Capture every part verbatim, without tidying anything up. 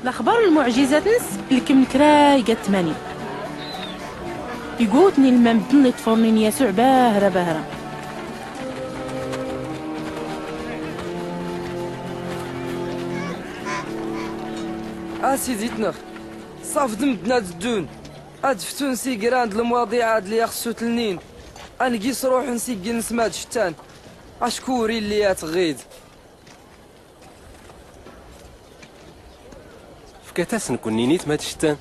Laxbar n lmuɛjizat-ns lkmn kra iga tmani. Igutn ilman mddn iṭfurn-in yasuɛ bahra bahra. A sidi-tnɣ, ṣṣaf d mddn ad ddun, ad ftun s igran d lmwaḍiɛa d lyaxsut-lnin, a ngis ruḥn s igl-ns mad cttan, acku ur illi ad tɣid. Fkat-asn kunni-nit mad cttan.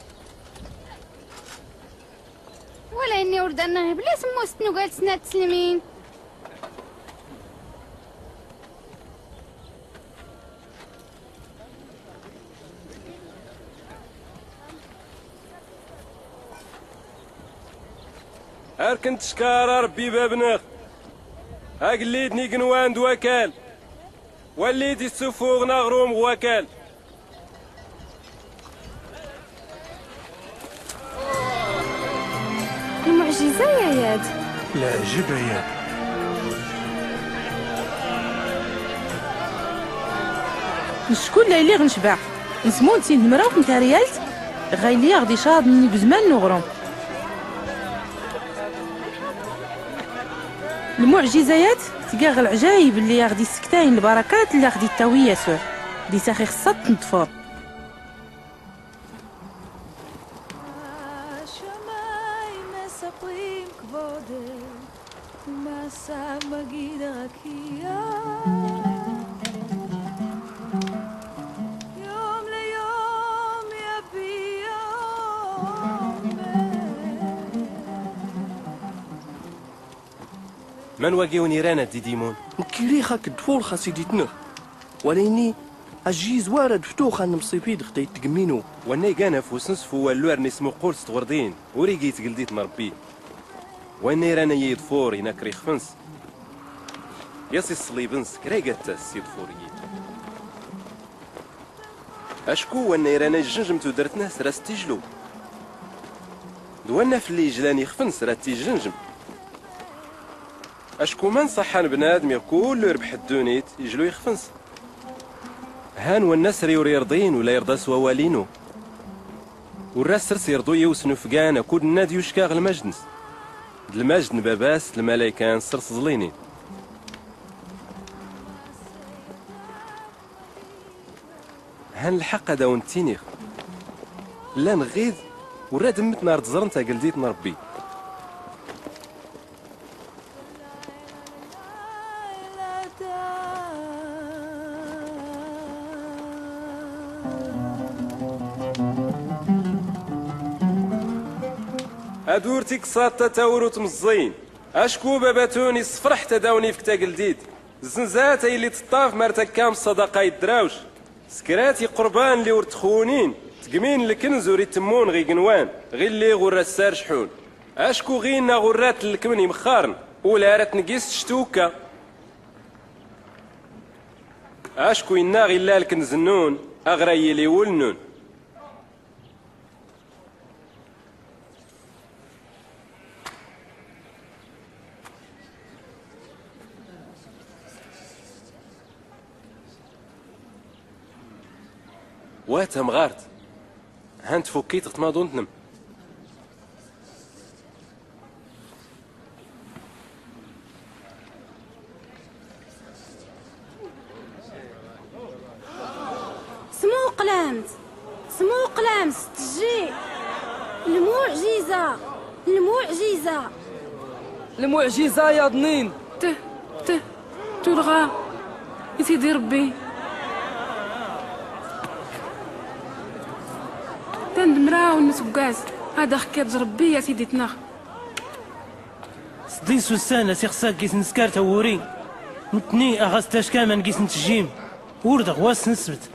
Wala inni ur d-annaɣ ibla smmust n ugalt snat tslmin. Ar kn-tckar a Rbbi Bab-nɣ, agllid n ignwan d wakal. Walli d-issufuɣn aɣrum ɣ wakal. Lmuɛjiza ya yad. Lɛjb a yad. Ncku lla illi ɣ ncbaɛ. Nsmun sin d mrawt n taryalt ɣa illi aɣ-d-icaḍ n igzman n uɣrum. Lmuɛjizayat tga ɣ lɛjayb lli aɣ-d-issktayn lbarakat lli aɣ-d-ittawi Yasuɛ, d isax ixṣṣa ad t-nṭfur. Man wagi wen-iran ad-d-idimun? Nkiri xak ḍfur xa sidi-tnɣ. Wala ini, ajiz war ad-ftux a nmṣifi-d ɣ tayt tgmmi-nu. Wanna igan afus-ns f uwallur n ismuqqul s tɣurdin, ur igi i tgldit n Rbbi. Wanna iran a yi-iḍfur, inak ixf-ns. Yas iṣlib-ns kra igattas iḍfur-iyi. Acku wanna iran a ijjnjm tudrt-ns ras tijlu. D wanna flli ijlan ixf-ns ras tijjnjm. Acku man ṣaḥḥan bnadm iɣ kull irbḥ ddunit, ijlu ixf-ns. Han wanna sri ur irḍin ula irḍa s wawal-inu. Ur ras srs irḍu yiwes n ufgan akud nnad yucka ɣ lmajd-ns. D lmajd n Baba-s d lmalayka-ns srs ẓlinin. Han lḥaq ad awen-ttiniɣ, llan ɣid ur rad mmtn ar ḍẓrn tagldit n Rbbi. Ad ur tikṣaḍt a tawrut mẓẓin, acku Baba-tun isfrḥ-t ad awen-ifk tagldit. Zzenzat a illi tṭṭaf mar takkam ṣṣadaqa i ddrawc. Skrat iqrban lli ur ttxunin, tgmin lknz ur itmmun ɣ ignwan, ɣ illi ɣur ras sarcḥun. Acku ɣinna ɣur rat llkmn imxxarn, ula rat ngis ctukka. Acku inna ɣ illa lknz-nnun, aɣ ra yili wul-nnun. Wa tamɣart, han tfukkit ɣ tmaḍunt-nnem. Smuqlamt! Smuqlamt s tji! Lmuɛjiza! Lmuɛjiza! Lmuɛjiza yaḍnin! Teh, teh, tulɣa, i Sidi Ṛebbi. Tand mraw n useggas, ad aɣ-k-iḍ Ṛebbi, a Sidi-tneɣ. Sḍis ussan a s-ixṣa gis n skar tawuri, nutni a ɣ-as-tacka man gis n tjim, ur d ɣ wass n sbt.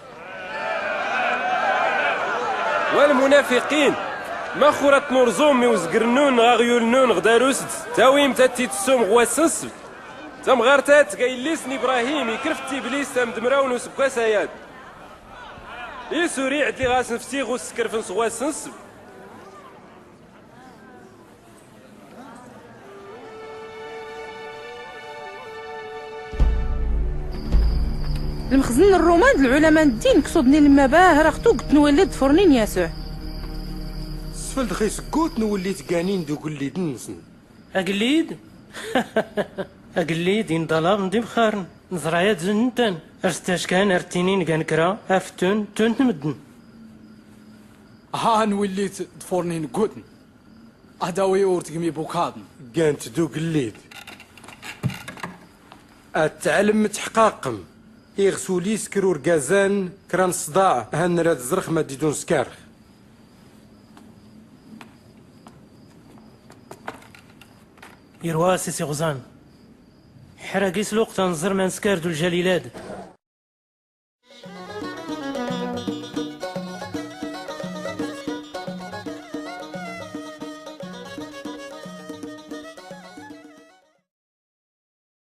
Wa lmunafiqin, max ur a tnuṛẓum i uzgr-nnun ɣ aɣyul-nnun ɣ darus-d, tawimt a t-id-tessum ɣ wass n sbt? Tamɣart-a tga illi-s n Ibrahim ikrf-t Iblis tamd mraw n usggwas ayad. Is ur iɛd liɣ a s-nfti ɣ uskrf-ns ɣ wass n sbt? Mxzn n rruman d lɛulama n ddin kṣudn ilmma bahra xtu gtn wllid d furnin yasuɛ. Sfld xi sggut n wllid ganin d ugllid nsn. Agllid? Agllid inḍalab n d ibxarn. Nẓra yad zn nntan. Ar stackan ar ttinin gan kra aftun ttun tmddn. Ha n wllid d furnin ggutn. Ad awi ur tgmi bukaḍn. Gant d ugllid. Ad tɛlm tḥqaqm. Iɣ suli skr urgazan kra n ṣṣḍaɛ. Hann rad zrx ma ddidun skarx. Irwas is iɣẓan. Ḥrag is luqt anẓr ma nskar d uljalilad.